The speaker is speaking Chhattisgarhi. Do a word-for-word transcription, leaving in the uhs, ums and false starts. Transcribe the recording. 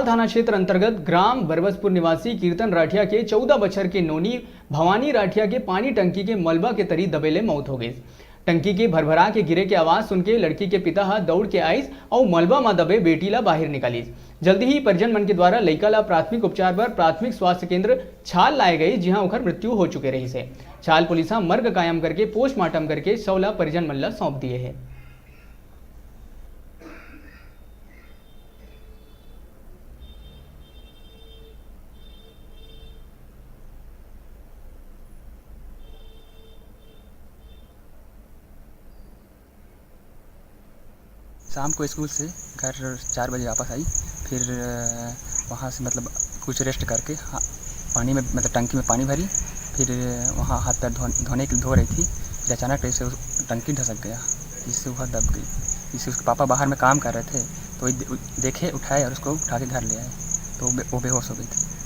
थाना क्षेत्र अंतर्गत ग्राम बरबसपुर निवासी कीर्तन राठिया के चौदह बछर के नोनी भवानी राठिया के पानी टंकी के मलबा के तरी दबे ले मौत हो गई। टंकी के भरभरा के गिरे के आवाज सुन के लड़की के पिता ह दौड़ के आइस अउ मलबा म दबे बेटी ला बाहिर निकालिस। जल्दी ही परिजन मन के द्वारा लइका ला प्राथमिक उपचार बर प्राथमिक स्वास्थ्य केंद्र छाल लाए गई, जिहां ओकर मृत्यु हो चुके रहिस हे। छाल पुलिस ह मर्ग कायम करके पोस्टमार्टम करके शव ला परिजन मन ला सौंप दिए हे। शाम को स्कूल से घर चार बजे वापस आई। फिर, अ, वहाँ से, मतलब, कुछ रेस्ट करके, हाँ, पानी में, मतलब, टंकी में पानी भरी। फिर वहाँ हाथ पैर धो-, धोने के लिए धो रही थी। फिर अचानक से उस टंकी ढसक गया, जिससे वह दब गई। जिससे उसके पापा बाहर में काम कर रहे थे, तो वही दे-, देखे, उठाए और उसको उठा के घर ले आए। तो वो बे-, वो बेहोश हो गई थी।